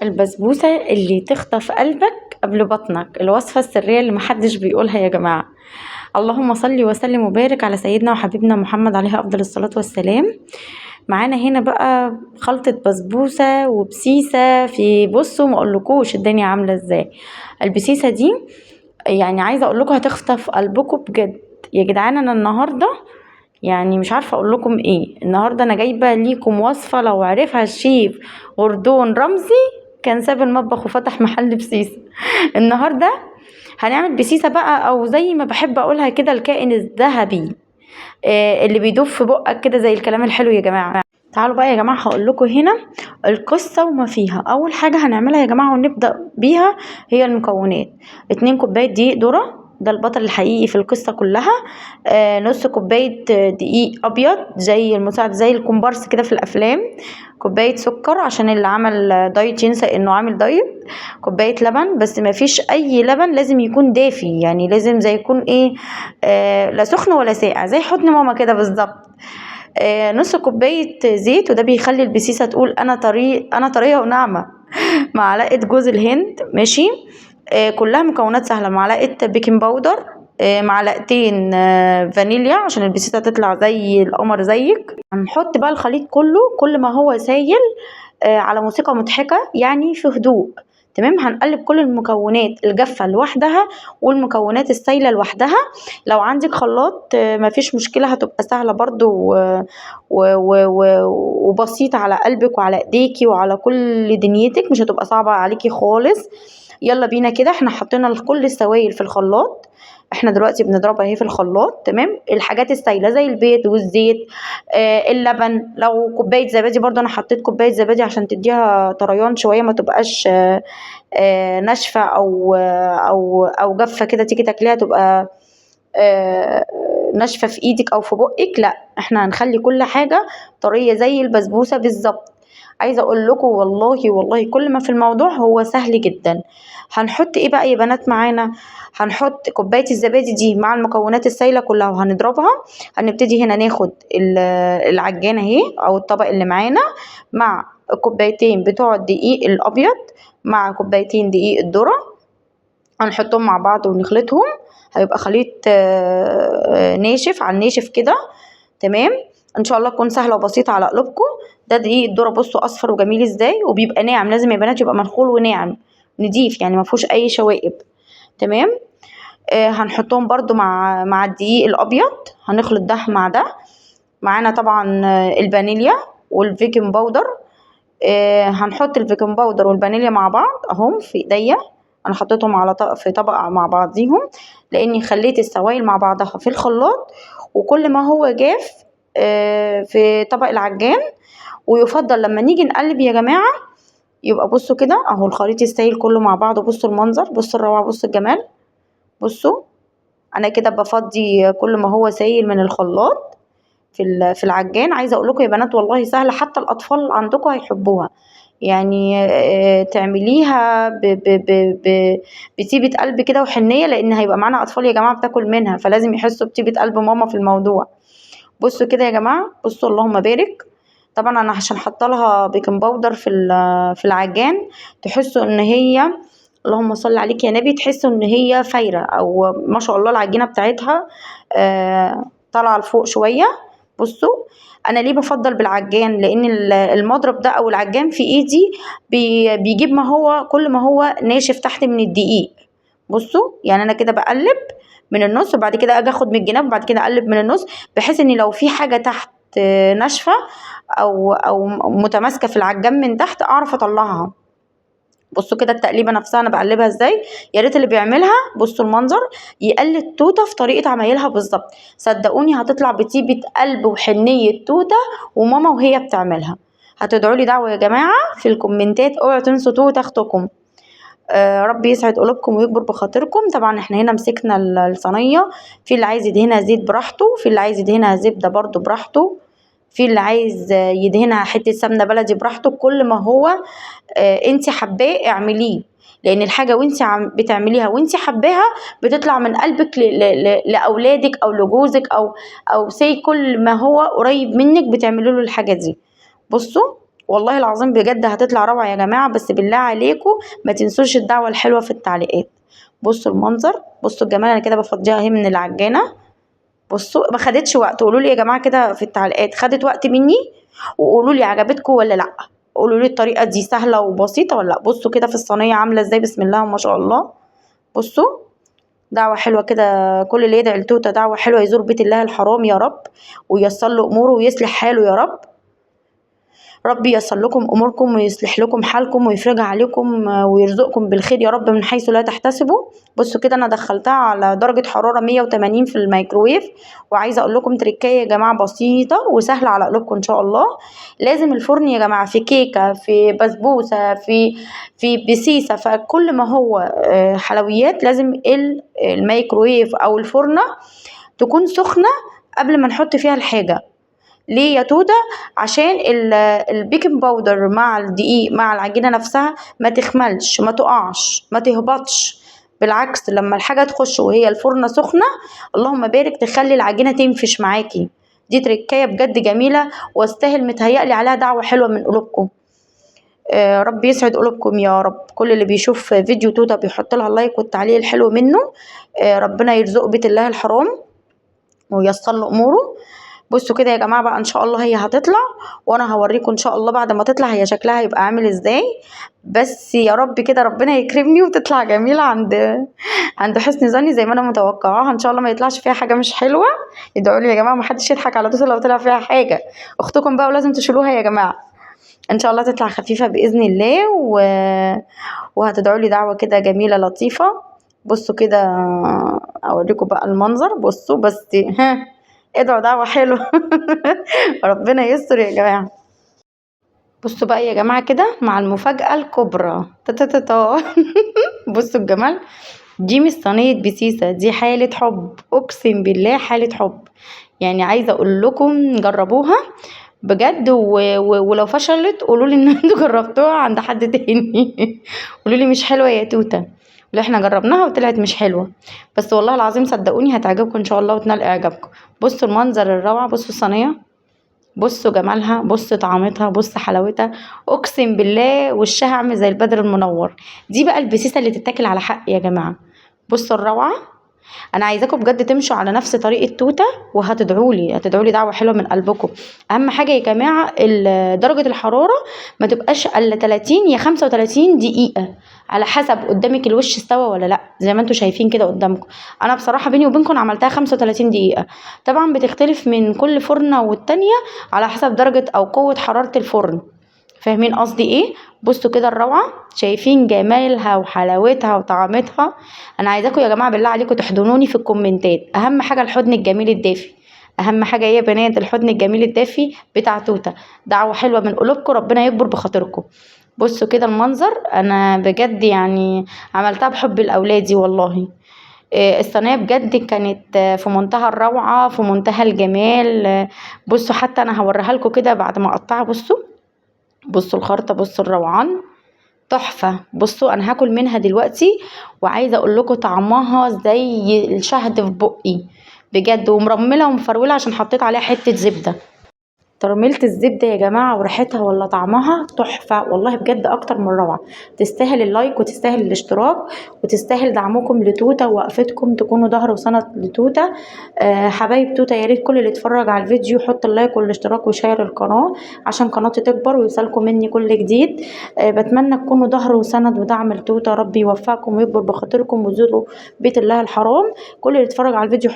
البسبوسة اللي تخطف قلبك قبل بطنك، الوصفة السرية اللي محدش بيقولها يا جماعة. اللهم صل وسلم وبارك على سيدنا وحبيبنا محمد عليه أفضل الصلاة والسلام. معانا هنا بقى خلطة بسبوسة وبسيسة في، بصوا ما اقولكوش الدنيا عاملة ازاي. البسيسة دي يعني عايزة اقولكوا هتخطف قلبكوا بجد يا جدعان. انا النهاردة يعني مش عارفة اقول لكم ايه، النهاردة انا جايبة ليكم وصفة لو عرفها الشيف غردون رمزي كان ساب المطبخ وفتح محل بسيسة. النهاردة هنعمل بسيسة بقى، او زي ما بحب اقولها كده الكائن الذهبي، اللي بيدوب في بقك كده زي الكلام الحلو يا جماعة. تعالوا بقى يا جماعة هقول لكم هنا القصة وما فيها. اول حاجة هنعملها يا جماعة ونبدأ بيها هي المكونات. 2 كوباية دقيق ذرة، ده البطل الحقيقي في القصة كلها. نص كوباية دقيق أبيض زي المساعد زي الكومبارس كده في الأفلام. كوباية سكر عشان اللي عمل دايت ينسى إنه عامل دايت. كوباية لبن، بس ما فيش أي لبن، لازم يكون دافي، يعني لازم زي يكون إيه، لا سخن ولا ساقع، زي حضن ماما كده بالظبط. نص كوباية زيت، وده بيخلي البسيسة تقول أنا طري، أنا طرية وناعمة. معلقة جوز الهند، ماشي. كلها مكونات سهلة. معلقة baking powder، معلقتين فانيليا عشان البسيسة تطلع زي القمر زيك. هنحط بقى الخليط كله كل ما هو سايل، على موسيقى مضحكة، يعني في هدوء، تمام. هنقلب كل المكونات الجافة لوحدها والمكونات السايلة لوحدها. لو عندك خلاط، مفيش مشكلة، هتبقى سهلة برضو وبسيطة على قلبك وعلى ايديكي وعلى كل دنيتك، مش هتبقى صعبة عليكي خالص. يلا بينا كده. احنا حطينا كل السوائل في الخلاط، احنا دلوقتي بنضربها اهي في الخلاط، تمام. الحاجات السايله زي البيض والزيت، اللبن، لو كوباية زبادي برضو انا حطيت كوباية زبادي عشان تديها طريان شوية، ما تبقاش ناشفة او جافة كده تيجي تاكليها تبقى ناشفة في ايدك او في بقك. لا، احنا هنخلي كل حاجة طرية زي البسبوسه بالظبط. عايزه اقول لكم والله والله كل ما في الموضوع هو سهل جدا. هنحط ايه بقى يا بنات معانا؟ هنحط كوباية الزبادي دي مع المكونات السايله كلها وهنضربها. هنبتدي هنا ناخد العجانه اهي او الطبق اللي معانا مع كوبايتين بتوع الدقيق الابيض مع كوبايتين دقيق الذرة، هنحطهم مع بعض ونخلطهم. هيبقى خليط ناشف على الناشف كده، تمام. ان شاء الله تكون سهلة وبسيطة على قلوبكم. ده دقيق الذرة، بصوا اصفر وجميل ازاي، وبيبقى ناعم. لازم يا بنات يبقى منخول وناعم نضيف، يعني ما فيهوش اي شوائب، تمام. هنحطهم برضو مع الدقيق الابيض، هنخلط ده مع ده. معانا طبعا، الفانيليا وال baking powder. هنحط ال baking powder والفانيليا مع بعض اهم في ايديا. انا حطيتهم في طبق مع بعضيهم لاني خليت السوائل مع بعضها في الخلاط، وكل ما هو جاف، في طبق العجان. ويفضل لما نيجي نقلب يا جماعة يبقى بصوا كده اهو الخليط السايل كله مع بعضه. بصوا المنظر، بصوا الروعة، بصوا الجمال. بصوا انا كده بفضي كل ما هو سايل من الخلاط في العجان. عايزه اقول لكم يا بنات والله سهلة، حتى الاطفال عندكم هيحبوها. تعمليها بطيبه قلب كده وحنيه، لان هيبقى معانا اطفال يا جماعة بتاكل منها، فلازم يحسوا بطيبه قلب ماما في الموضوع. بصوا كده يا جماعة، بصوا اللهم بارك. طبعا انا عشان حاطه لها baking powder في العجان، تحسوا ان هي اللهم صل عليك يا نبي، تحسوا ان هي فايره او ما شاء الله العجينة بتاعتها، طالعه لفوق شوية. بصوا انا ليه بفضل بالعجان، لان المضرب ده او العجان في ايدي بيجيب كل ما هو ناشف تحت من الدقيق. بصوا انا كده بقلب من النص، وبعد كده اجي اخد من الجناب، وبعد كده اقلب من النص، بحيث ان لو في حاجة تحت ناشفة او متماسكة في العجان من تحت اعرف اطلعها. بصوا كده التقليبه نفسها انا بقلبها ازاي. يا ريت اللي بيعملها بصوا المنظر يقلد توته في طريقه عمايلها بالظبط، صدقوني هتطلع بطيبه قلب وحنيه توته وماما وهي بتعملها. هتدعوا لي دعوه يا جماعة في الكومنتات، اوعوا تنسوا توته اختكم. ربي يسعد قلوبكم ويكبر بخاطركم. طبعا احنا هنا مسكنا الصينية، في اللي عايز يدهنها زيت براحته، في اللي عايز يدهنها زبدة برضو براحته، في اللي عايز يدهنها حتة سمنه بلدي براحته. كل ما هو، انت حباه اعمليه، لان الحاجة وانت بتعمليها وانت حباها بتطلع من قلبك لاولادك او لجوزك او سي كل ما هو قريب منك بتعملي له الحاجة دي. بصوا والله العظيم بجد هتطلع روعه يا جماعة. بس بالله عليكم ما تنسوش الدعوة الحلوة في التعليقات. بصوا المنظر، بصوا الجمال. انا كده بفضيها اهي من العجانه. بصوا ما خدتش وقت. قولوا لي يا جماعة كده في التعليقات خدت وقت مني، وقولوا لي عجبتكم ولا لا، قولوا لي الطريقة دي سهلة وبسيطة ولا لا. بصوا كده في الصينية عامله ازاي، بسم الله ما شاء الله. بصوا دعوه حلوة كده، كل اللي يدعي لتوته دعوه حلوة يزور بيت الله الحرام يا رب، وييسر له اموره ويصلح حاله يا رب. ربي ييسر لكم اموركم ويصلح لكم حالكم ويفرجها عليكم ويرزقكم بالخير يا رب من حيث لا تحتسبوا. بصوا كده انا دخلتها على درجه حرارة 180 في الميكروويف. وعايزه اقول لكم تريكايه يا جماعة بسيطة وسهلة على قلوبكم ان شاء الله. لازم الفرن يا جماعة في كيكة، في بسبوسه، في بسيسه، فكل ما هو حلويات لازم الميكروويف او الفرنه تكون سخنة قبل ما نحط فيها الحاجة. ليه يا توته؟ عشان ال baking powder مع الدقيق مع العجينة نفسها ما تخملش، ما تقعش، ما تهبطش. بالعكس لما الحاجة تخش وهي الفرنه سخنة اللهم بارك تخلي العجينة تنفش معاكي. دي تركايه بجد جميلة واستاهل متهيألي عليها دعوه حلوة من قلوبكم. ربي يسعد قلوبكم يا رب. كل اللي بيشوف فيديو توته بيحط لها ال like والتعليق الحلو منه. ربنا يرزقه بيت الله الحرام وييسر له اموره. بصوا كده يا جماعة بقى ان شاء الله هي هتطلع، وانا هوريكم ان شاء الله بعد ما تطلع هي شكلها هيبقى عامل ازاي. بس يا رب كده ربنا يكرمني وتطلع جميلة عند حسن ظني زي ما انا متوقعاها. ان شاء الله ما يطلعش فيها حاجة مش حلوة. ادعوا لي يا جماعة ما حدش يضحك على توته لو طلع فيها حاجة، اختكم بقى ولازم تشيلوها يا جماعة. ان شاء الله تطلع خفيفة باذن الله، وهتدعوا لي دعوه كده جميلة لطيفة. بصوا كده اوريكم بقى المنظر. بصوا بس ها ادعوا دعوه حلوة ربنا يستر يا جماعة. بصوا بقى يا جماعة كده مع المفاجاة الكبرى، تا بصوا الجمال. دي مش صينية بسيسه، دي حاله حب، اقسم بالله حاله حب. يعني عايزه اقول لكم جربوها بجد، ولو فشلت قولوا لي ان انتوا جربتوها عند حد تاني قولوا لي مش حلوة يا توته، اللي احنا جربناها وطلعت مش حلوة. بس والله العظيم صدقوني هتعجبكم ان شاء الله وتنال اعجابكم. بصوا المنظر الروعة، بصوا الصينية، بصوا جمالها، بصوا طعمتها، بصوا حلاوتها، اقسم بالله وشها عامل زي البدر المنور. دي بقى البسيسه اللي تتاكل على حق يا جماعة. بصوا الروعة. انا عايزاكم بجد تمشوا على نفس طريقه توته وهتدعوا لي، هتدعوا لي دعوه حلوة من قلبكم. اهم حاجة يا جماعة درجه الحرارة ما تبقاش الا 30 يا 35 دقيقة، على حسب قدامك الوش استوى ولا لا، زي ما انتم شايفين كده قدامكم. انا بصراحة بيني وبينكم عملتها 35 دقيقة. طبعا بتختلف من كل فرنه والتانية على حسب درجه او قوة حرارة الفرن، فاهمين قصدي ايه؟ بصوا كده الروعة، شايفين جمالها وحلاوتها وطعمتها. انا عايزاكم يا جماعة بالله عليكم تحضنوني في الكومنتات. اهم حاجة الحضن الجميل الدافي، اهم حاجة ايه يا بنات؟ الحضن الجميل الدافي بتاع توته. دعوه حلوة من قلوبكم، ربنا يكبر بخاطركم. بصوا كده المنظر، انا بجد يعني عملتها بحب لاولادي والله. الصينية بجد كانت في منتهى الروعة، في منتهى الجمال. بصوا حتى انا هوريها لكم كده بعد ما اقطعها. بصوا الخرطة، بصوا الروعان، تحفة. بصوا انا هاكل منها دلوقتي وعايزه اقول لكم طعمها زي الشهد في بقي بجد، ومرمله ومفروله عشان حطيت عليها حتة زبدة. ترميله الزبدة يا جماعة وريحتها ولا طعمها تحفة والله بجد، اكتر من روعه. تستاهل ال like وتستاهل الاشتراك وتستاهل دعمكم لتوته ووقفتكم تكونوا ظهر وسند لتوته. حبايب توته، يا ريت كل اللي اتفرج على الفيديو يحط ال like والاشتراك ويشير القناة عشان قناتي تكبر ويوصلكم مني كل جديد. بتمنى تكونوا ظهر وسند ودعم لتوته، ربي يوفقكم ويكبر بخاطركم وتزوروا بيت الله الحرام. كل اللي اتفرج على الفيديو